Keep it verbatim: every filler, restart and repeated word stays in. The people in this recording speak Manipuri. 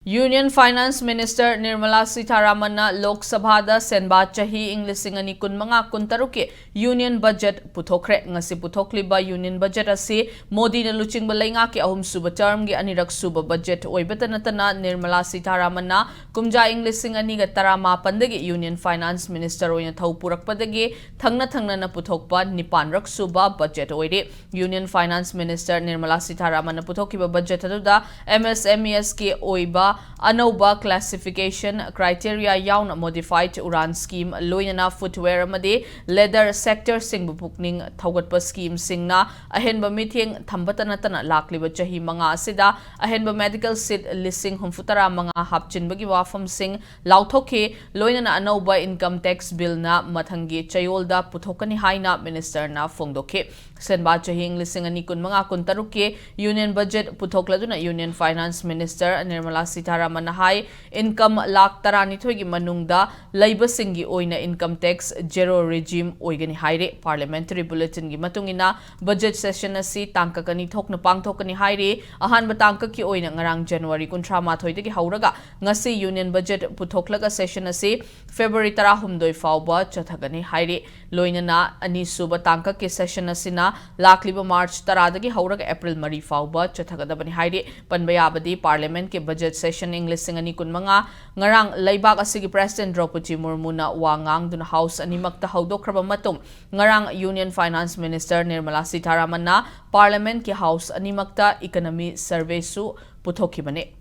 Union Finance Minister Nirmala Sitharamanna Lok Sabhada ꯁꯦꯟꯕꯥ ꯆꯍꯤ ꯏꯪ ꯂꯤꯁꯤꯡ ꯑꯅꯤ ꯀꯨꯟꯃꯉꯥ ꯀꯨꯟꯇꯔꯨꯛꯀꯤ Union Budget ꯄꯨꯊꯣꯛꯈ꯭ꯔꯦ꯫ ꯉꯁꯤ ꯄꯨꯊꯣꯛꯂꯤꯕ Union Budget ꯑꯁꯤ ꯃꯣꯗꯤꯅ ꯂꯨꯆꯤꯡꯕ ꯂꯩꯉꯥꯛꯀꯤ ꯑꯍꯨꯝꯁꯨꯕ termꯒꯤ ꯑꯅꯤꯔꯛ ꯁꯨꯕ budget ꯑꯣꯏꯕꯇ ꯅꯠꯇꯅ, ꯅꯤꯔꯃꯂꯥ ꯁꯤꯊꯥꯔꯥꯃꯟꯅ ꯀꯨꯝꯖꯥ ꯏꯪ ꯂꯤꯁꯤꯡ ꯑꯅꯤꯒ ꯇꯔꯥꯃꯥꯄꯟꯗꯒꯤ Union Finance Minister ꯑꯣꯏꯅ ꯊꯧ ꯄꯨꯔꯛꯄꯗꯒꯤ ꯊꯪꯅ ꯊꯪꯅꯅ ꯄꯨꯊꯣꯛꯄ ꯅꯤꯄꯥꯟꯔꯛ ꯁꯨꯕ budget ꯑꯣꯏꯔꯤ꯫ Union Finance Minister Nirmala ꯁꯤꯊꯥꯔꯥꯃꯟꯅ ꯄꯨꯊꯣꯛꯈꯤꯕ budget ꯑꯗꯨꯗ MSMEsꯀꯤ ꯑꯣꯏꯕ ꯑꯅꯧꯕ classification criteria ꯌꯥꯎꯅ modified ꯎꯔꯥꯟ scheme, ꯂꯣꯏꯅꯅ footwear ꯑꯃꯗꯤ leather sectorꯁꯤꯡꯕꯨ ꯄꯨꯛꯅꯤꯡ ꯊꯧꯒꯠꯄ schemeꯁꯤꯡꯅ ꯑꯍꯦꯟꯕ ꯃꯤꯠꯌꯦꯡ ꯊꯝꯕꯇ ꯅꯠꯇꯅ, ꯂꯥꯛꯂꯤꯕ ꯆꯍꯤ ꯃꯉꯥ ꯑꯁꯤꯗ ꯑꯍꯦꯟꯕ medical seat ꯂꯤꯁꯤꯡ ꯍꯨꯝꯐꯨꯇꯔꯥ ꯃꯉꯥ ꯍꯥꯞꯆꯤꯟꯕꯒꯤ ꯋꯥꯐꯝꯁꯤꯡ ꯂꯥꯎꯊꯣꯛꯈꯤ꯫ ꯂꯣꯏꯅꯅ ꯑꯅꯧꯕ Income Tax Billꯅ ꯃꯊꯪꯒꯤ ꯆꯌꯣꯜꯗ ꯄꯨꯊꯣꯛꯀꯅꯤ ꯍꯥꯏꯅ Ministerꯅ ꯐꯣꯡꯗꯣꯛꯈꯤ꯫ ꯁꯦꯟꯕꯥ ꯆꯍꯤ ꯏꯪ ꯂꯤꯁꯤꯡ ꯑꯅꯤ ꯀꯨꯟꯃꯉꯥ ꯀꯨꯟꯇꯔꯨꯛꯀꯤ Union Budget ꯄꯨꯊꯣꯛꯂꯗꯨꯅ Union Finance Minister Nirmala ꯁꯤꯊꯥꯔꯥꯃꯟꯅ ꯍꯥꯏ, income ꯂꯥꯈ ꯇꯔꯥꯅꯤꯊꯣꯏꯒꯤ ꯃꯅꯨꯡꯗ ꯂꯩꯕꯁꯤꯡꯒꯤ ꯑꯣꯏꯅ income tax zero regime ꯑꯣꯏꯒꯅꯤ ꯍꯥꯏꯔꯤ꯫ Parliamentary Bulletinꯒꯤ ꯃꯇꯨꯡ ꯏꯟꯅ, budget session ꯑꯁꯤ ꯇꯥꯡꯀꯛ ꯑꯅꯤ ꯊꯣꯛꯅ ꯄꯥꯡꯊꯣꯛꯀꯅꯤ ꯍꯥꯏꯔꯤ꯫ ꯑꯍꯥꯟꯕ ꯇꯥꯡꯀꯛꯀꯤ ꯑꯣꯏꯅ ꯉꯔꯥꯡ January ꯀꯨꯟꯊ꯭ꯔꯥ ꯃꯥꯊꯣꯏꯗꯒꯤ ꯍꯧꯔꯒ ꯉꯁꯤ Union Budget ꯄꯨꯊꯣꯛꯂꯒ session ꯑꯁꯤ February ꯇꯔꯥꯍꯨꯝꯗꯣꯏ ꯐꯥꯎꯕ ꯆꯠꯊꯒꯅꯤ ꯍꯥꯏꯔꯤ꯫ ꯂꯣꯏꯅꯅ ꯑꯅꯤꯁꯨꯕ ꯇꯥꯡꯀꯛꯀꯤ session ꯑꯁꯤꯅ ꯂꯥꯛꯂꯤꯕ March ꯇꯔꯥꯗꯒꯤ ꯍꯧꯔꯒ April ꯃꯔꯤ ꯐꯥꯎꯕ ꯆꯠꯊꯒꯗꯕꯅꯤ ꯍꯥꯏꯔꯤ꯫ ꯄꯟꯕ ꯌꯥꯕꯗꯤ, Parliamentꯀꯤ budget session ꯏꯪ ꯂꯤꯁꯤꯡ ꯑꯅꯤ ꯀꯨꯟꯃꯉꯥ ꯉꯔꯥꯡ ꯂꯩꯕꯥꯛ ꯑꯁꯤꯒꯤ President ꯗ꯭ꯔꯧꯄꯗꯤ ꯃꯨꯔꯃꯨꯅ ꯋꯥ ꯉꯥꯡꯗꯨꯅ House ꯑꯅꯤꯃꯛꯇ ꯍꯧꯗꯣꯛꯈ꯭ꯔꯕ ꯃꯇꯨꯡ, ꯉꯔꯥꯡ Union Finance Minister Nirmala ꯁꯤꯊꯥꯔꯥꯃꯟꯅ Parliamentꯀꯤ House ꯑꯅꯤꯃꯛꯇ economy surveyꯁꯨ ꯄꯨꯊꯣꯛꯈꯤꯕꯅꯤ꯫